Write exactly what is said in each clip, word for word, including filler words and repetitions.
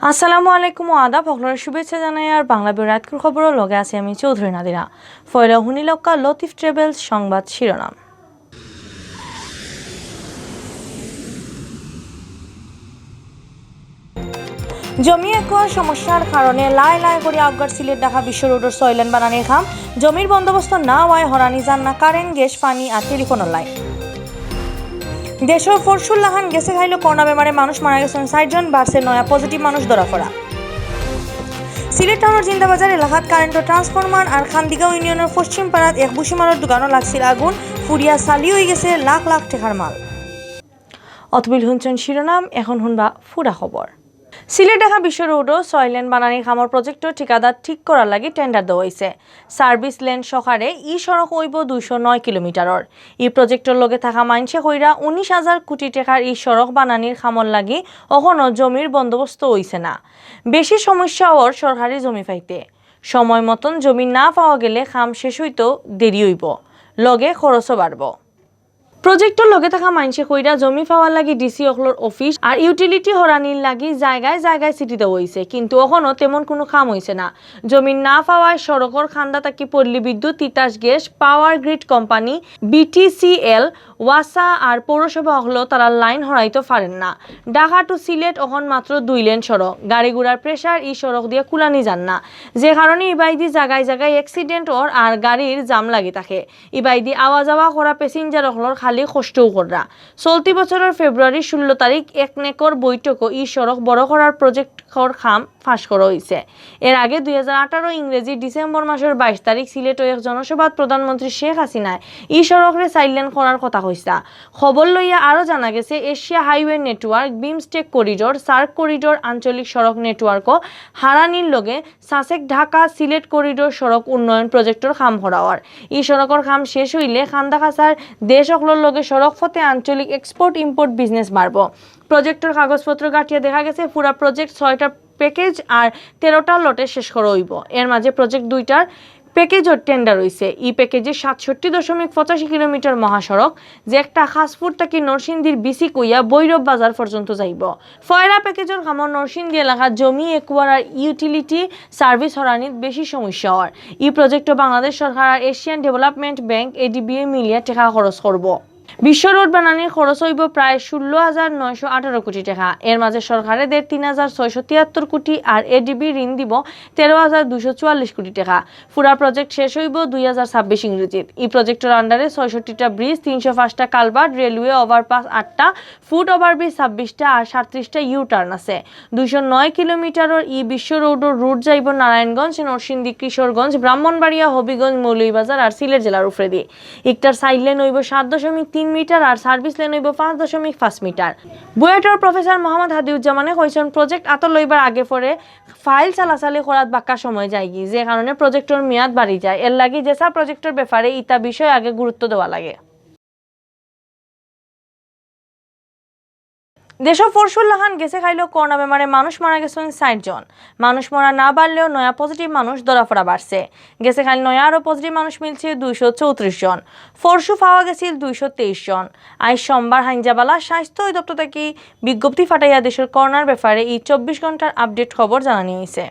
আসসালামু আলাইকুম ও আদাব, হকলরে শুভেচ্ছা জানাই আর বাংলা বিরতির খবরর লগে আছি আমি চৌধুরী নাদিরা। ফয়লা হুনিলউক্কা লতিফ ট্রাভেলস সংবাদ শিরোনাম। জমি একুয়ার সমস্যার কারণে লাই লাই করি আউগার সিলেট ঢাকা বিশ্ব রোডর ছয় লেন বানানির কাম, জমির বন্দোবস্ত না অওয়ায় হরানি যার না কারেন্ট, গ্যাস, পানি আর টেলিফোনর লাইন। দেশর ফরশুর লাখান গেছে খাইলো করোনা বেমারে মানুষ মারা গেছইন চাইরজন, বাড়ছে নয়া পজিটিভ মানুষ ধরা পড়া। সিলেট টাউনর জিন্দাবাজার এলাকাত কারেন্টর ট্রান্সফরমার আর খান্দিগাঁও ইউনিয়নর পশ্চিম পাড়াত এক ভুসিমালর দোকানো লাগছিল আগুন, পুড়িয়া ছালি অইগেছে লাখ লাখ টেকার মাল। অতবিল হুনছইন শিরোনাম, এখন হুনবা পুরা খবর। সিলেট ঢাকা বিশ্ব রোডো ছয় লেন বানানির কামর প্রজেক্টর ঠিকাদার ঠিক করার লাগি টেন্ডার দেওয়া অইছে। সার্ভিস লেন সহকারে ই সড়ক অইবো দুইশো নয় কিলোমিটারর। ই প্রজেক্টর লগে থাকা মাইনষে কইরা উনিশ হাজার কোটি টেকার ই সড়ক বানানির কামর লাগি অখনো জমির বন্দোবস্ত অইছে না। বেশি সমস্যা অর সরকারি জমি পাইতে। সময় মতন জমি না পাওয়া গেলে কাম শেষ অইতো দেরি অইবো, লগে খরচও বাড়বো। প্রজেক্টর লগে থাকা মাইনষে কইরা জমি পাওয়ার লাগি ডিসি অকলর অফিস আর ইউটিলিটি হরানির লাগি জাগায় জাগায় চিঠি দেওয়া অইছে, কিন্তু অখনো তেমন কুনু কাম অইছে না। জমি না পাওয়ায় সড়কর কান্দা থাকি পল্লী বিদ্যুৎ, Titas gas, power grid company, BTCL, ওয়াসা আর পৌরসভা অকলো তারা লাইন হরাইতো পারের না। ঢাকা টু সিলেট অখন মাত্র দুই লেন সড়ক, গাড়ি ঘোড়ার প্রেশার ই সড়ক দিয়া কুলানি যার না, যে কারণে ইবায়দি জাগায় জাগায় অ্যাক্সিডেন্ট অর আর গাড়ির জাম লাগি থাকে। ইবায়দি আওয়া যাওয়া করা প্যাসেঞ্জার অকলর খালি কষ্টও কররা। চলতি বছরর ফেব্রুয়ারির ষোলো তারিখ এক নেকর বৈঠকো ই সড়ক বড় করার প্রজেক্টর কাম পাশ করা অইছে। এর আগে দুই হাজার আঠারো ইংরেজি ডিসেম্বর মাসর বাইশ তারিখ সিলেটো এক জনসভাত প্রধানমন্ত্রী শেখ হাসিনায় ই সড়করে চাইর লেন করার কথা কইছলা। খবর লইয়া আরও জানা গেছে, Asia highway network, BIMSTEC corridor, SAARC corridor, আঞ্চলিক সড়ক নেটওয়ার্কও হরানির লগে সাসেক ঢাকা সিলেট করিডোর সড়ক উন্নয়ন প্রজেক্টর কাম করা অর। ই সড়কর কাম শেষ অইলে কান্দাকাছার দেশ অকলর লগে সড়ক পথে আঞ্চলিক এক্সপোর্ট ইম্পোর্ট বিজনেস বাড়বো। প্রজেক্টর কাগজপত্র ঘাটিয়া দেখা গেছে পুরা প্রজেক্ট ছয়টা প্যাকেজ আর তেরোটা লটে শেষ করা অইবো। এর মাঝে প্রজেক্ট দুইটার প্যাকেজর টেন্ডার অইছে। ই প্যাকেজে সাতষট্টি দশমিক পঁচাশি কিলোমিটার মহাসড়ক, যেটা খাসপুর থাকি নরসিংদীর বিসিক অইয়া ভৈরব বাজার পর্যন্ত যাইবো। পয়লা প্যাকেজর কামো নরসিংদী এলাকাত জমি একুয়ার আর ইউটিলিটি সার্ভিস হরানিত বেশি সমস্যা অর। ই প্রজেক্টো বাংলাদেশ সরকার আর এশিয়ান ডেভেলপমেন্ট ব্যাংক, এডিবিএ, মিলিয়া টেকা খরচ করবো। বিশ্ব রোড বানানির খরচ অইবো প্রায় ষোলো হাজার নয়শো আঠারো কোটি টেকা। এর মাঝে সরকারে দের তিন হাজার ছয়শো তিয়াত্তর কোটি আর এডিবি ঋণ দিবো তেরো হাজার দুইশো চুয়াল্লিশ কোটি টেকা। পুরা প্রজেক্ট শেষ অইবো দুই হাজার ছাব্বিশ ইংরেজিত। ই প্রজেক্টর আন্ডারে ছয়ষট্টিটা ব্রিজ, তিনশো পাঁচটা কালভার্ট, রেলওয়ে ওভারপাস আটটা, ফুট ওভারব্রিজ ছাব্বিশটা আর সাতত্রিশটা ইউ টার্ন আছে। দুইশো নয় কিলোমিটারর ই বিশ্ব রোডর রুট যাইবো নারায়ণগঞ্জ, নরসিংদী, কিশোরগঞ্জ, ব্রাহ্মণবাড়িয়া, হবিগঞ্জ, মৌলভীবাজার আর সিলেট জেলার উপরেদি। ইকটার সাইড লেন অইবো সাত দশমিক তিন মিটার আর সার্ভিস লেন অইবো পাঁচ দশমিক পাঁচ মিটার। বুয়েটর প্রফেসর মোহাম্মদ হাদিউজ্জামানে কইছইন, প্রজেক্ট আতো লইবার আগে পরে ফাইল চালাচালি করাত বাক্কা সময় যায়গি, যে কারণে প্রজেক্টর মেয়াদ বাড়ি যায়। এর লাগি যেসা প্রজেক্টর ব্যাপারে ইতা বিষয় আগে গুরুত্ব দেওয়া লাগে। দেশো পরশুর লাখান গেছে খাইলো করোনা বেমারে মানুষ মারা গেছইন চাইর জন। মানুষ মরা না বাড়লেও নয়া পজিটিভ মানুষ ধরা পড়া বাড়ছে। গেছে খাইল নয়া আরও পজিটিভ মানুষ মিলছে দুইশো চৌত্রিশ জন। পরশু পাওয়া গেছিল দুইশো তেইশ জন। আইজ সোমবার হাইঞ্জাবালা স্বাস্থ্য অধিদপ্তর থাকি বিজ্ঞপ্তি ফাটাইয়া দেশর করোনার ব্যাপারে ই চব্বিশ ঘন্টার আপডেট খবর জানানি অইছে।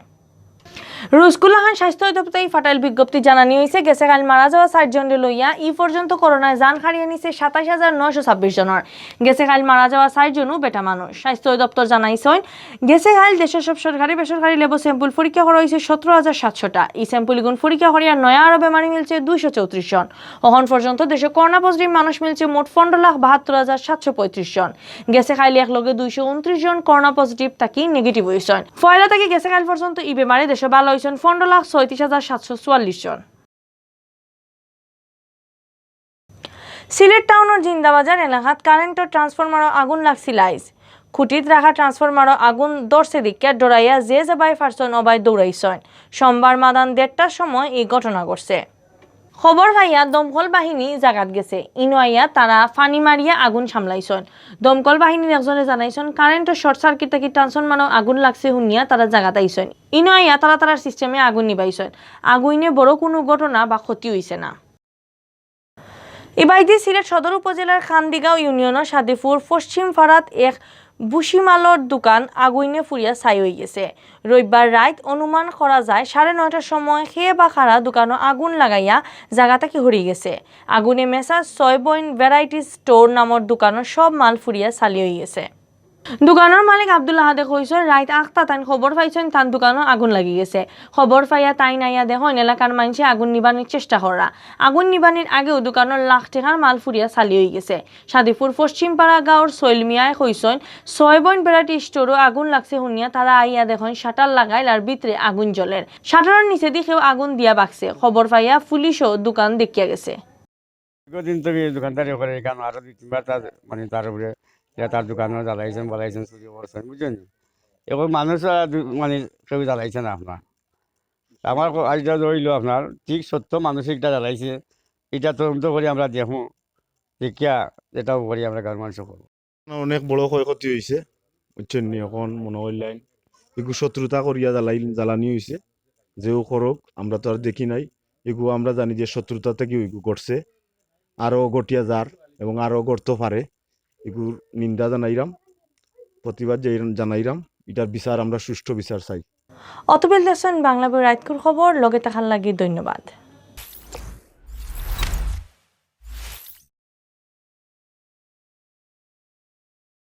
রুজকুল্লা খান স্বাস্থ্য অধিদপ্তর এই ফাটাইল বিজ্ঞপ্তি জানানি অইছে, গেছে কাইল মারা যাওয়া চাইর জনরে লইয়া ই পর্যন্ত করোনায় জান হারিয়ে নিছে সাতাইশ হাজার নয়শো ছাব্বিশ জনর। গেছে কাইল মারা যাওয়া চাইর জনও বেটা মানুষ। স্বাস্থ্য অধিদপ্তর জানাইছইন, গেছে কাইল দেশর সব সরকারি বেসরকারি লেবো স্যাম্পল পরীক্ষা করা অইছে সতেরো হাজার সাতশোটা। ই স্যাম্পল ইগুন পরীক্ষা করিয়া নয়া আরও বেমারি মিলছে দুইশো চৌত্রিশ জন। অখন পর্যন্ত দেশো করোনা পজিটিভ মানুষ মিলছে মোট পনেরো লাখ বাহাত্তর হাজার সাতশো পঁয়ত্রিশ জন। গেছে কাইল এক লগে দুইশো উনত্রিশ জন করোনা পজিটিভ থাকি নেগেটিভ অইছইন। পয়লা থাকি গেছে কাইল পর্যন্ত ই বেমারে দেশো ভালা অইছইন পনেরো লাখ ছয়ত্রিশ হাজার সাতশো চুয়াল্লিশ জন। সিলেট টাউনর জিন্দাবাজার এলাকাত কারেন্টর ট্রান্সফরমারো আগুন লাগছিল আইজ। খুঁটিত রাখা ট্রান্সফরমারো আগুন ধরছে দেখিয়া ডরাইয়া যে যেবায় পারছইন অবায় দৌড়াইছইন। সোমবার মাদান দেড়টার সময় এই ঘটনা ঘটছে। খবর পাইয়া দমকল বাহিনী জাগাত গেছে। ইনো আইয়া তারা পানি মারিয়া আগুন সামলাইছইন। দমকল বাহিনীর একজনে জানাইছইন, কারেন্টর শর্ট সার্কিট থাকি ট্রান্সফরমারো আগুন লাগছে হুনিয়া তারা জাগাত আইছইন। ইনো আইয়া তারা তারার সিস্টেমে আগুন নিবাইছইন। আগুইনে বড় কুনু ঘটনা বা ক্ষতি অইছে না। ইবায়দি সিলেট সদর উপজেলার খান্দিগাঁও ইউনিয়নর সাদিপুর পশ্চিম পাড়াত এক ভুসিমালর দোকান আগুইনে পুড়িয়া ছাই অইগেছে। রবিবার রাইত অনুমান করা যায় সাড়ে নয়টার সময় কে বা কারা দোকানো আগুন লাগাইয়া জাগা থাকি হরি গেছে। আগুনে মেসার্স ছয় বইন ভ্যারাইটি স্টোর নামর দোকানর সব মাল পুড়িয়া ছালি অইগেছে। দোকানর মালিক আব্দুল আহাদে কইছইন, রাইত আখতা তাইন খবর পাইছইন তান দোকানো আগুন লাগি গেছে। খবর পাইয়া তাইন আইয়া দেখইন এলাকার মাইনষে আগুন নিবানির চেষ্টা কররা। আগুন নিবানির আগেউ দোকানর লাখ টেকার মাল পুড়িয়া ছালি অইগেছে। সাদিপুর পশ্চিমপাড়া গাঁওর সৈল মিয়ায় কইছইন, ছয় বইন ভ্যারাইটি স্টোরো আগুন লাগছে হুনিয়া তারা আইয়া দেখইন শাটার লাগাইল আর ভিতরে আগুন জ্বলের। শাটারর নিচেদি কেউ আগুন দিয়া বাগছে। খবর পাইয়া পুলিশও দোকান দেখিয়া গেছে। দীর্ঘদিন তো এই দোকানদারি করে, এখানে আরো দুই তিনবার তার, মানে, তার উপরে, যে তার দোকানও জ্বালাইছইন, বালাইছইন, চুরি করছইন, বুঝছইন নি? এখন মানুষ আর দু-, মানে, কেউ জ্বালাইছে না আপনার। আমার ক-, আইডিয়া অইলো আপনার, ঠিক সত্য মানুষ একটা জ্বালাইছে, এটা তদন্ত করি আমরা দেখমু, দেখিয়া এটাও করি আমরা গাঁওর মানুষ করবো। অনেক বড় ক্ষয়ক্ষতি অইছে, বুঝছইন নি? এখন মনে অইলাইন এগু শত্রুতা করিয়া জ্বালাই, জ্বালানি অইছে। যেউ করউক, আমরা তো আর দেখি নাই। এগু আমরা জানি যে শত্রুতা থাকি এগু ঘটছে। আরো ঘটিয়া যার এবং আরো ঘটতো পারে। এগুর নিন্দা জানাইরাম, প্রতিবাদ জাই-, জানাইরাম। ইটার বিচার আমরা সুষ্ঠু বিচার চাই। অতবিল দেসন বাংলা বই রাইতকুর খবর, লগে থাকার লাগি ধন্যবাদ।